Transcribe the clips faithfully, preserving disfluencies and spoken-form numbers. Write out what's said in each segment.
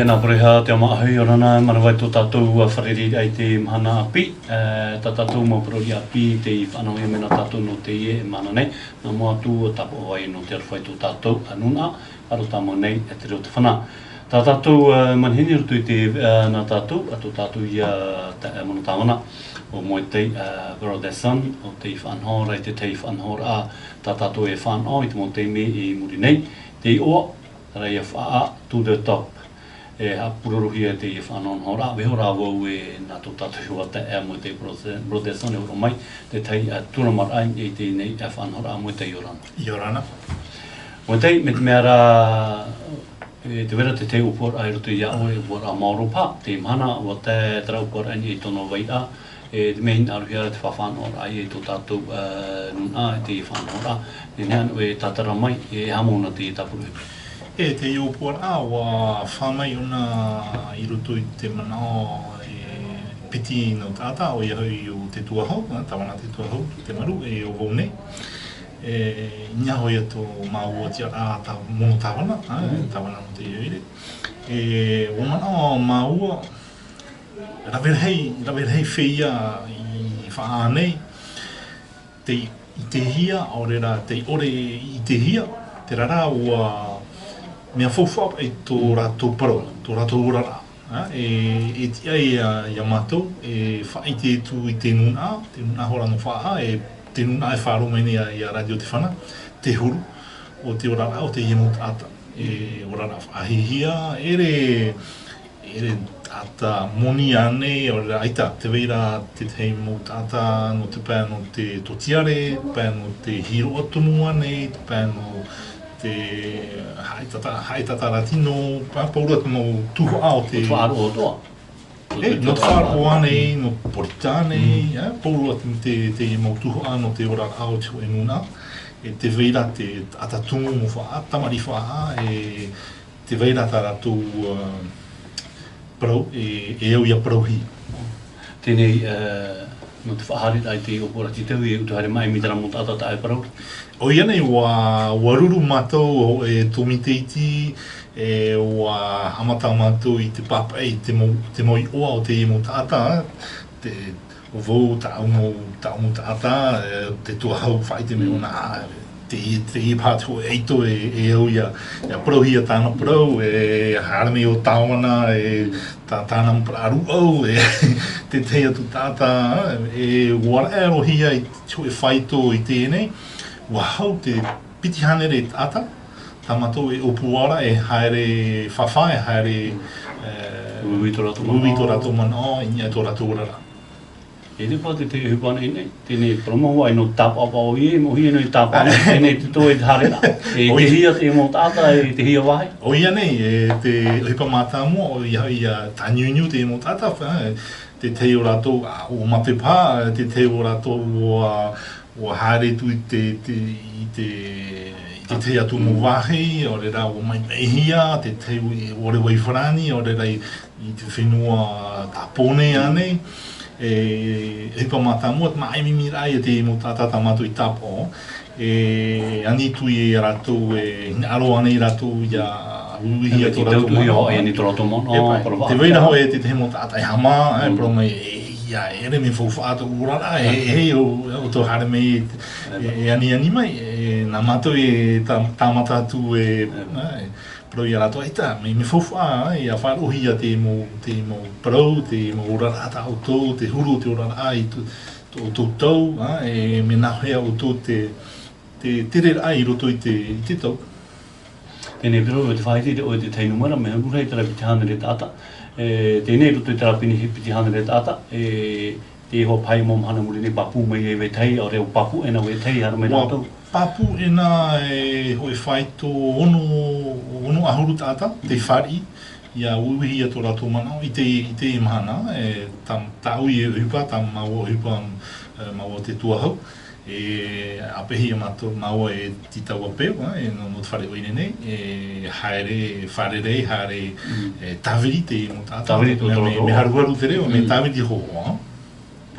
Nā Pereha te Amaʻahi, ʻia ora na, e manaʻo atu tō tātou fārereiraʻa i te mahana ʻāpī, e, tā tātou mau parau ʻāpī tei faʻanaho mai nā tātou nō teie mahana nei, nā mua atu tāpaʻo ai nō te aroha i tō tātou nūnaʻa, ʻaroha tāmau nei, e te reo te fana. Tā tātou, e, manihini i roto i te, e, nā tātou, ʻo tō tātou ia, tā, e, mono tāvana, ʻo Moetai, e, Brotherson, ʻo tei faʻanaho ra i te tahi faʻanahoraʻa, tā tātou e fānaʻo i te mau taime i muri nei, te iʻoa, Terā ia faʻaʻā, To the Top. E haʻapūrorohia teie faʻanahoraʻa, vaiiho rā vau e nā tō tātou iʻoa taeaʻe Moetai Brother-, Brotherson e hōroʻa mai, te tahi, e, turamaraʻa i teie nei, e, faʻanahoraʻa. Moetai, ʻia ora na. ʻIa ora na. Moetai, mai te mea rā, e, tē vai ra te tahi ʻōpuaraʻa i roto iā ʻoe, ʻōpuaraʻa maoro paha, teie mahana, ʻua tae terā ʻōpuaraʻa i niʻa i tōna vairaʻa, e, te mea hinaʻarohia ra te faʻanahoraʻa i tō tātou, e, nūnaʻa, e te faʻanahoraʻa, nehenehe anaʻe e tātara mai, e, e aha mau nā te tāpura. E, teie ʻōpuaraʻa, ʻua fā mai ʻōna i roto i te manaʻo, e, piti nō taʻata, ʻoia hoʻi ʻo Te Tuahau, e, tāvana Te Tuahau, Te Maru, e, ʻo vau nei. E, i niʻa hoʻi atu māua i te tiʻaraʻa tā, mono tāvana, e, Mm. tāvana nō te ʻoire. E, ʻua manaʻo māua, rave rahi, rave rahi feiā i faʻaʻā nei, tei ʻitehia, ʻaore rā, tei ʻore ʻitehia, terā rā ʻua mea faufaʻa paʻi tō rātou parau, tō rātou oraraʻa. Ā, e, e tiʻa ia, ia mātou, e faʻaʻite atu i te nūnaʻa, te nūnaʻa hoʻi rā nō faʻaʻā, e te nūnaʻa e faʻaroʻo mai nei ia, ia Radio Te Fana, te huru o te oraraʻa o teie mau taʻata. E oraraʻa faʻahiahia, ʻere, ʻere taʻata moni ānei, ʻaore rā, ʻaita, tē vai ra te tahi mau taʻata nō te pae nō te tōtiare, pae nō te hīroʻa tumu ānei, te pae nō te haʻetātā, haʻetātā rā tino, pā-, pauroa te mau tuhaʻa o te Te faʻaroʻo atoʻa. E, nō te faʻaroʻo ānei, nō Pōrita ānei, Mm. e, pauroa te, te, te mau tuhaʻa nō te oraraʻa o te hōʻē nūnaʻa. E tē vai ra te taʻata tumu mau faʻaʻā, tamariʻi faʻaʻā, e tē vai ra tā rātou, ā, parau, e, e au ia parauhia. Teie nei, ā, nō te faʻahaereraʻa i te ʻōpuaraʻa tītau, e ʻutuhare maʻi mai terā mau taʻata taʻa e parau. ʻOia nei, ʻua, ʻua ruru mātou, e, tōmite iti, e, ʻua haʻamata mātou i te pāpaʻi i te mau, te mau iʻoa o teie mau taʻata, te, ʻo vau, tāʻu mau, tāʻu mau taʻata, e, Te Tuahau, faʻaʻite mai Mm. ʻōna, ā, te, te, te paha te hōʻē ʻaito e, e au ia, ia parauhia tāna parau, e, haere mai ʻo Tāvana, e, tā, tāna mau parau rūʻau, e, te tahi atu taʻata, e, ʻua raʻe roa hia i te hōʻē faito i teie nei, ʻua hau te piti hānere taʻata, tā mātou e ʻōpua ra e haere fafā, e haere, e, Uiui tō rātou uiui tō manaʻo. rātou manaʻo, i niʻa i tō rātou oraraʻa. E te pā te, te ʻohipa nei, nei, teie nei parau mau ai nō tāpaʻo, ʻoia, mau hia nō tāpaʻo, teie nei te tō e te haereraʻa. E ʻOia. te hia te mau taʻata, e te hia vāhi. ʻOia nei, e te ʻohipa mātāmua, ʻoia, ʻoia, tāniuniu te mau taʻata, e, te tahi o rātou, ā, ʻo mate paha, te tahi o rātou ʻo, ā, ʻua haere atu i te, te, i te, i te tahi atu mau Mm. vāhi, ʻaore rā ʻua maimaihia, te tahi ʻo, ʻo ʻore vai farāni, ʻaore rā i, i te fenua Tāpōnē ānei, e, e ʻohipa mātāmua, te māʻimimiraʻa ia te mau taʻata tā mātou i tāpaʻo, e, ani atu ia rātou, e, hinaʻaro ānei rātou ia uiuihia Ia tō te rātou tautuhia manaʻo. hoʻi, ani tō rātou manaʻo, E pai, parau te faʻaʻite. vai ra hoʻi e te tahi mau taʻata e hama, e, Mm. parau mai, e, ia, ʻere mea faufaʻa tō oraraʻa, e, e, ʻo, ʻo tō haere mai, e, e, e aniani mai, e, nā mātou e tā-, tāmata atu, e, Mm. e, parau ia rātou, ʻaita, mea, mea faufaʻa, e, ia faʻaroʻohia te mau, te mau parau, te mau oraraʻa tā ʻoutou, te huru o te oraraʻa i tō, tō ʻoutou tau, ā, e, mea nāhea ʻoutou te, te, te tereraʻa i roto i te, i te tau. Teie nei, parau, te faʻaʻite ʻoe te tahi nūmera, mea huru rahi terā piti hānere taʻata. E, teie nei, i roto i terā piti, piti hānere taʻata, e, te iho pahi mau mahana i muri nei, pāpū mai ai vetahi, ʻaore rā pāpū ʻē na vetahi, haere mai ʻUa rātou. pāpū ʻē na e hōʻē faito ono, ono ʻahuru taʻata, tei fāriʻi, ia uiuihia tō rātou manaʻo i te, i te mahana, e, tā, tāʻu ia ʻohipa, tā māua ʻohipa, e, māua Te Tuahau, e, ʻāpeʻehia mātou, māua e tītau peu, e, nō, nō te fare ʻoire nei, e, haere, fārerei, haere, Mm. e, tāviri te mau taʻata. Tāviri tō Mea, mea, rātou. mea haruharu te reo, mea Mm. tāviri hōhoʻa.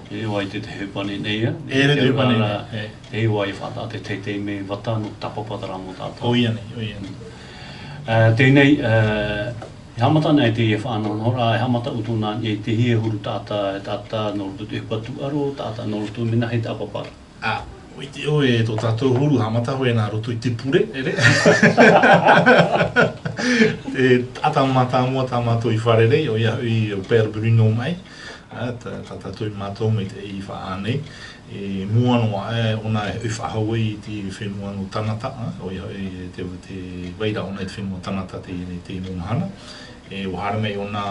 E ʻoia te, te ʻohipa nei, nei, ā? ʻEre te ʻohipa nei, nei, e. E ʻoia i faʻataʻa te teitei mea vata nō tāpapa terā mau taʻata. ʻOia nei, ʻoia nei. Ā, teie nei, ā, E haʻamata ana i teie faʻanahonahoraʻa, e haʻamata ʻoutou nā niʻa i te hia huru taʻata, taʻata nō roto i te ʻohipa tūʻaro, taʻata nō roto i te mea nāhea te ʻāpaparaʻa. Ā, ʻua ʻite ʻoe, tō tātou huru, haʻamata hoʻi nā roto i te pure, ʻere. E taʻata mātāmua tā mātou i fārerei, ʻoia hoʻi ʻo Père Bruno mai. Ā, tā, tā tātou i mātou mai te, i faʻaʻā nei. E mua noa, e, ʻōna e faʻahou ai i te fenua nō Tanata, ā, ʻoia hoʻi te, te vai ra ʻōna i te fenua Tanata te, te mau mahana. E, ʻua haere mai ʻōna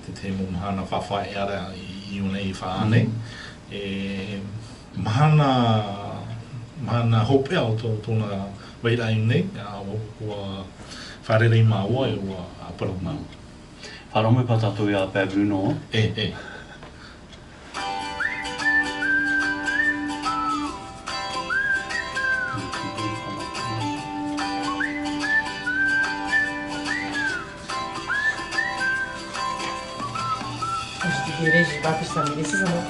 te, te mau mahana fāfā e ara i, i ʻōna i faʻaʻā nei. Mm. E, mahana, mahana hopeʻa o tō, tōna vairaʻa i ʻō nei, ā, ʻua, ʻua fārerei māua, e ʻua parau māua. Faʻaroʻo mai paha tātou iā Père Bruno. E, e. Je te dirai, j'ai pas pu ça, mais laissez ça, non.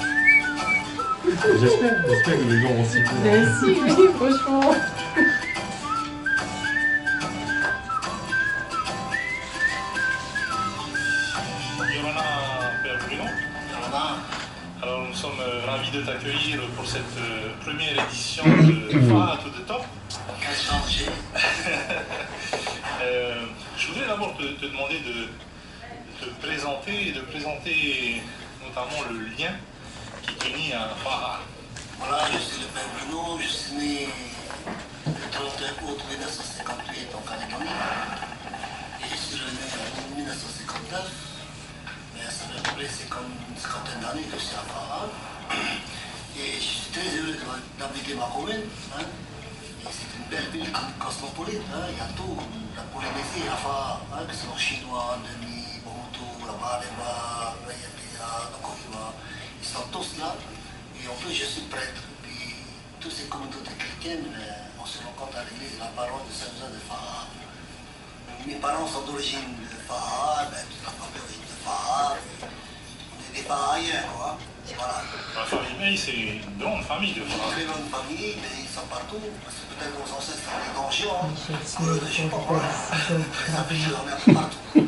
J'espère, j'espère que les gens vont s'y prendre. Ben si, oui, franchement. Yorana, Père Bruno. Yorana. Alors, nous sommes, euh, ravis de t'accueillir pour cette, euh, première édition de Faʻaʻā to the Top. Quel chance j'ai. Euh, je voudrais d'abord te, te demander de, de te présenter et de présenter notamment le lien qui t'unit à Faʻaʻā. Voilà, je suis le Père Bruno, je suis né le trente et un août mille neuf cent cinquante-huit en Calédonie. Et je suis revenu en mille neuf cent cinquante-neuf. Mais ça fait à peu près cinquante, une cinquantaine d'années que je suis à Faʻaʻā. Et je suis très heureux de, d'habiter ma commune, hein. Et c'est une belle ville co-, cosmopolite, hein. Il y a tout, la Polynésie, à Faʻaʻā, hein, que ce soit chinois, Demi, Motu, Ravalewa, Raʻiātea, Tokohiva, ils sont tous là. Et en plus, je suis prêtre. Puis, toutes ces communautés chrétiennes, euh, on se rencontre à l'église, la paroisse de Saint-Joseph de Faʻaʻā. Mes parents sont d'origine de Faʻaʻā, ben, toute la famille origine de Faʻaʻā, mais on est des Faʻaʻāiens, quoi. Voilà. La famille May, c'est une grande famille de Faʻaʻā. Une très grande famille, mais ils sont partout, parce que peut-être nos ancêtres étaient des Ganjians, hein. Je sais, je sais pas, hein. Ça fait qu'ils sont un peu partout.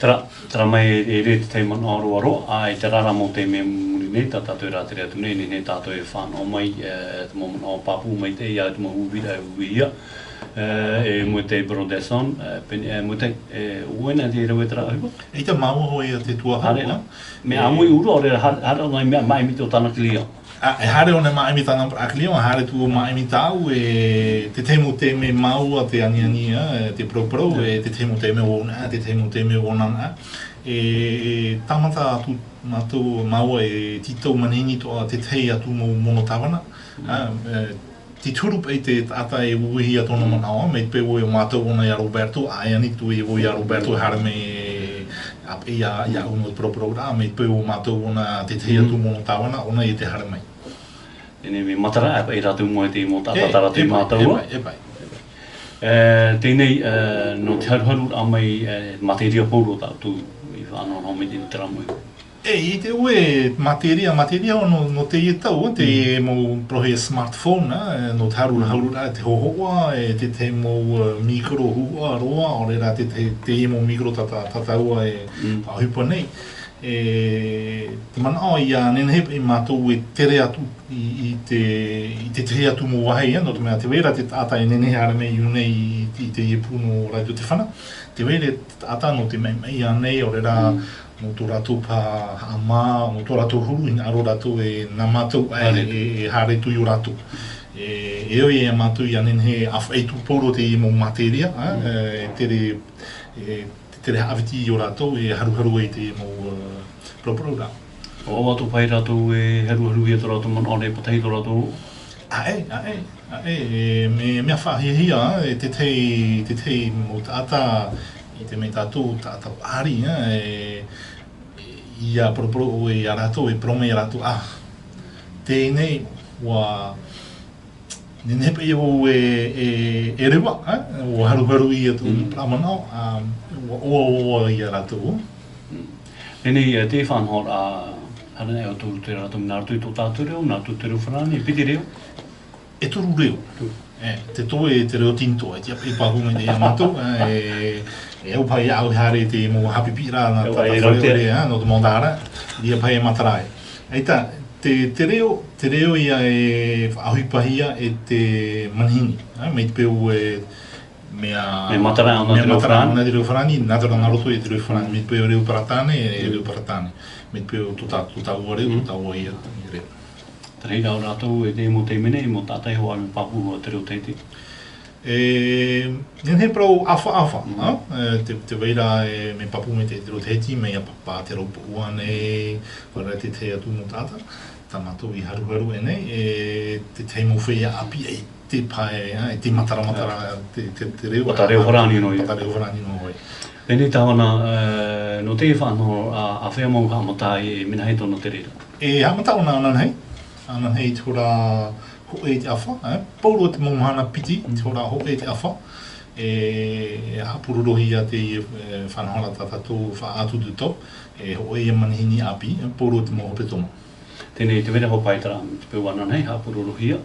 Terā, terā mai e riro te tahi manaʻo roaroa, ā, i terā rā mau taime i muri nei, tā tātou e rātere atu nei, e nehenehe tātou e fānaʻo mai, e, te mau manaʻo pāpū maitaʻi, ā, te mau uʻi ra e uʻihia, e, e Moetai Brotherson, e, pēnei, e, Moetai, e, ʻo vai na te rave terā ʻohipa? ʻEita māua hoʻi ia te tuaʻā. Haere na. Mea ʻāmui ʻōrua, ʻaore rā, haere, haere ʻōna i mea, māʻimi tō tāna client. Ā, e haere ʻōna māʻimi tāna client, haere atu ʻo māʻimi tāʻu, e, te tahi mau taime māua te aniani, ā, e, te paraparau, e, te tahi mau taime ʻōna, te tahi mau taime ʻōna, ā. E, e tāmata atu mātou, māua e tītau manihini atoʻa te tahi atu mau mono tāvana, ā, e, te huru paʻi te taʻata e uʻihia tōna manaʻo, mai te peu ʻo mātou ʻōna iā Roberto, ʻaita ʻoia atoʻa e ʻo iā Roberto, haere mai ā paʻi iā, iāʻu nō te paraparau ra, mai te peu ʻo mātou ʻōna te tahi atu mono tāvana, ʻōna ia te haere mai. Teie nei, mea matara ā paʻi rātou i mua i te mau taʻata, e, tā rātou i mātau. E paʻi, e paʻi. E, teie nei, e, nō te haruharuraʻa mai, e, materia pauroa tātou i faʻanahonaho mai i terā mau. E, i te ʻoe materia, materia nō, nō teie tau, te mau parauhia smartphone, e, nō te haruharuraʻa, te hōhoʻa, e, te, te mau, e, micro huʻa roa, ʻaore rā te, te, te mau micro tata-, tataʻua e faʻaʻohipa nei. E, te manaʻo ʻia nehenehe paʻi mātou e tere atu i, i te, i te tahi atu mau vāhi, ā, nō te mea tē vai ra te taʻata e nehenehe haere mai i ʻō nei i, i teie pū nō Rādio Te Whana. Tē vai ra te taʻata nō te maʻimaʻi ānei, ʻaore rā, nō tō rātou paʻi haʻamā, nō tō rātou huru, hinaʻaro rātou e nā mātou ʻae e, e haere atu iō rātou. E, e ʻoia ia mātou ʻia nehenehe e ʻāfaʻi atu pauroa teie mau materia, ā, e tere, e, te tere haʻaviti iō rātou, e haruharu ai te mau, ā, paraparau ra. ʻO, ʻo atu paʻi rātou e haruharuhia tō rātou manaʻo, e pātahi tō rātou. ʻAe, ʻae, ʻae, e, mea, mea faʻahiahia, e, te tahi, te tahi mau taʻata, i te mea tātou, taʻata paʻari, ā, e, e, ʻia paraparau ʻoe iā rātou, e parau mai iā rātou, ā, teie nei, ʻua, nehenehe paʻi vau e, e, e reva, ā, ʻua haruharu i tōʻu paʻari manaʻo, ā, ʻua, ʻua, ʻua, ʻua iā rātou. Mm. Teie, e, te faʻanahoraʻa, haere nei ʻoutou i te reo, nā roto i tō tātou reo, nā roto i te reo farāni, e piti reo? E toru reo. Toru. E, te tō e te reo tīnito, e tiʻa paʻi pāpū mai nei iā mātou, e, e au paʻi au haere te mau haʻapiʻiraʻa nā te reo tere, e, nō te mau tāra, i a paʻi e matara ai. ʻAita, te, te reo, te reo ia e faʻaʻohipahia e te manihini, e, mai te peu e, mea, mea matara ana te reo farāni. Ana te reo farāni, nā te reo nā roto i te reo farāni, mai te peu reo paratāne, e reo paratāne. Mai te peu tō tā, tō tāua reo, tō tāua ia, reo. Terā rā rātou e te mau taime nei, mau taʻata e hoʻi mea pāpū hoʻi te reo Tahiti. E, nehenehe parau ʻāfaʻāfa, e, te, te vai ra e mea pāpū mai te, te reo Tahiti, mai iā Papa, te reo Poʻua nei, ʻaore rā tētahi atu mau taʻata, tā mātou i haruharu e nei, e, tētahi mau feiā ʻāpī, e, te pae, e, te mataramatara, te, te, te reo. Pata reo farāni noa ia. Pata reo farāni noa hoʻi. Teie nei tāvana, e, nō te faʻanaho, ā, āfea mau haʻamata e mea hei tōna te reira? E haʻamata ʻōna ananahi, ananahi i te hora hōʻē i te ʻafa, e, pauroa te mau mahana piti, i te hora hōʻē i te ʻafa, e, e haʻapurorohia te, e, faʻanahoraʻa tā tātou faʻaʻā atu te tau, e, hōʻē ia manihini ʻāpī, e, pauroa te mau hepetoma. Teie nei te vai ra hoʻi paʻi terā, te peu ananahi, haʻapurorohia,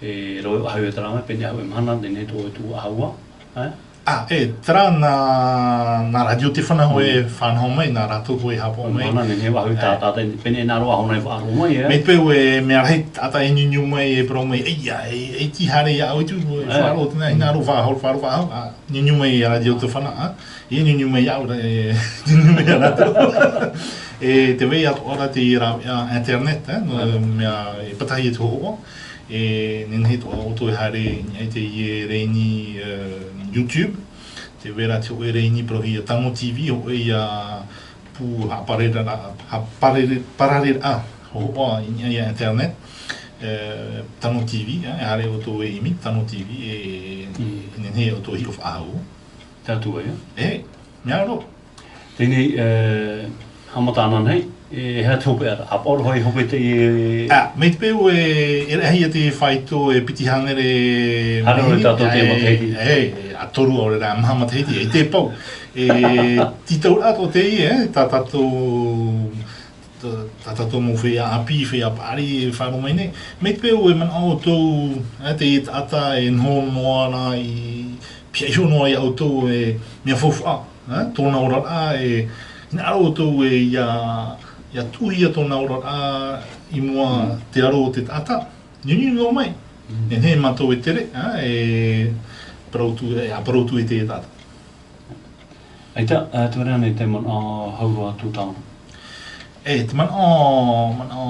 e, rave ʻahu e terā mai, pene ʻahu e mahana, teie nei tō e tuʻu ʻahu ā, e, ʻĀ, e, terā nā, nā Radio Te Whana hoʻi e faʻanaho mai, nā rātou hoʻi e haʻapaʻo mai. Mana, nehenehe e vaʻu tātou, pene nā roa ʻahu nei faʻaroʻo mai, e. Mai te peu e mea rahi taʻata e niuniu mai e parau mai, ʻeia, e, e iti haere iāʻu i te uru, e faʻaroʻo tēnā, hinaʻaro faʻahou, faʻaroʻo faʻahou, ā, niuniu mai iā Radio Te Whana, ā, e niuniu mai iāʻu, e, niuniu mai iā rātou. E, te vai atoʻa ra te rāveʻa internet, e, nō te mea e pātahi e te hōhoʻa. E nehenehe atoʻa ʻoutou e haere i niʻa i teie rēni, e, YouTube. Te vai ra te hōʻē rēni parauhia Tano TV, hōʻē ia pū haʻaparareraʻa, haʻaparare-, parareraʻa hōhoʻa i niʻa i a internet. E, Tano TV, e, e haere ʻoutou e ʻimi, Tano TV, e, e nehenehe ʻoutou e hiʻo faʻahou. Tātou ia. E, mea roa. Teie nei, e, haʻamata ananahi, e, e aha te hopeʻa ra, ʻapaʻo roa hoʻi e hope te, e. ʻĀ, mai te peu e, e rahi ia te faito e piti hānere. Hānere manihini, tātou te, e, matahiti. E, e, ʻa toru ʻaore rā, maha matahiti, e te pau. E, tītau atoʻa teie, e, tā tātou, tā, tā tātou mau feiā ʻāpī, feiā paʻari, e faʻaroʻo mai nei. Mai te peu e manaʻo ʻoutou, e, teie taʻata e noho noa ra i, pihaʻi iho noa iā ʻoutou e mea faufaʻa. Ā, tōna oraraʻa, e, hinaʻaro ʻoutou e ia, ia tuʻuhia tōna oraraʻa i mua te aro o te taʻata, niuniu noa mai. Nehenehe mātou e tere, ā, e parau atu, e, ā, parau atu i te taʻata. ʻAita, ā, te vai ra nei te manaʻo hau roa atu tāna. E, te manaʻo, manaʻo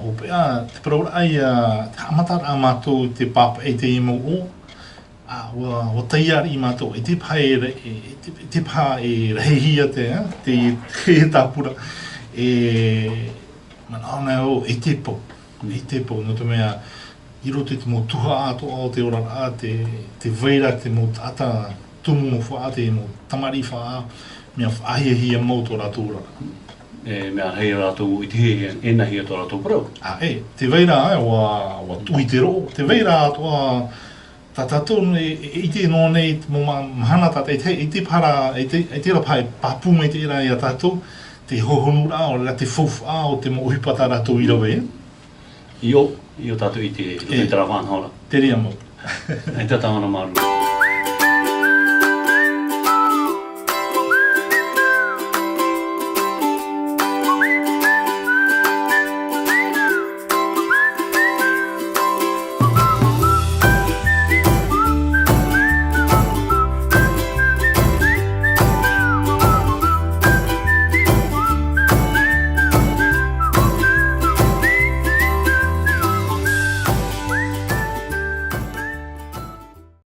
hopeʻa, te parauraʻa ia, te haʻamataraʻa mātou te pāpaʻi i te mau ʻō, ā, ʻua, ʻua taiā riʻi mātou, e te paha e ra-, e, e te, e te paha e rahihia te, ā, te, te tāpura, e, manaʻo nei au, e te pau, e te pau, nō te mea, i roto i te mau tuhaʻa atoʻa o te oraraʻa, te, te vai ra te mau taʻata tumu mau faʻaʻā, te mau tamariʻi faʻaʻā, mea faʻahiahia mau tō rātou oraraʻa. E, mea rahi rātou i te hē, e, e nā hea tō rātou parau. Ā, e, te vai ra, ā, ʻua, ʻua tuʻu i te roʻo, te vai ra atoʻa, tā tātou, e, e, e ʻite noa nei, te mau ma-, mahana tātou, e te, e te paha ra, e te, e te ra paha e pāpū mai te reira iā tātou, te hohonuraʻa, ʻaore rā te faufaʻa o te mau ʻohipa tā rātou i rave. ʻIo, ʻio tātou i te, i te rā faʻanahoraʻa. Te reira mau. E te tāvana māuruuru.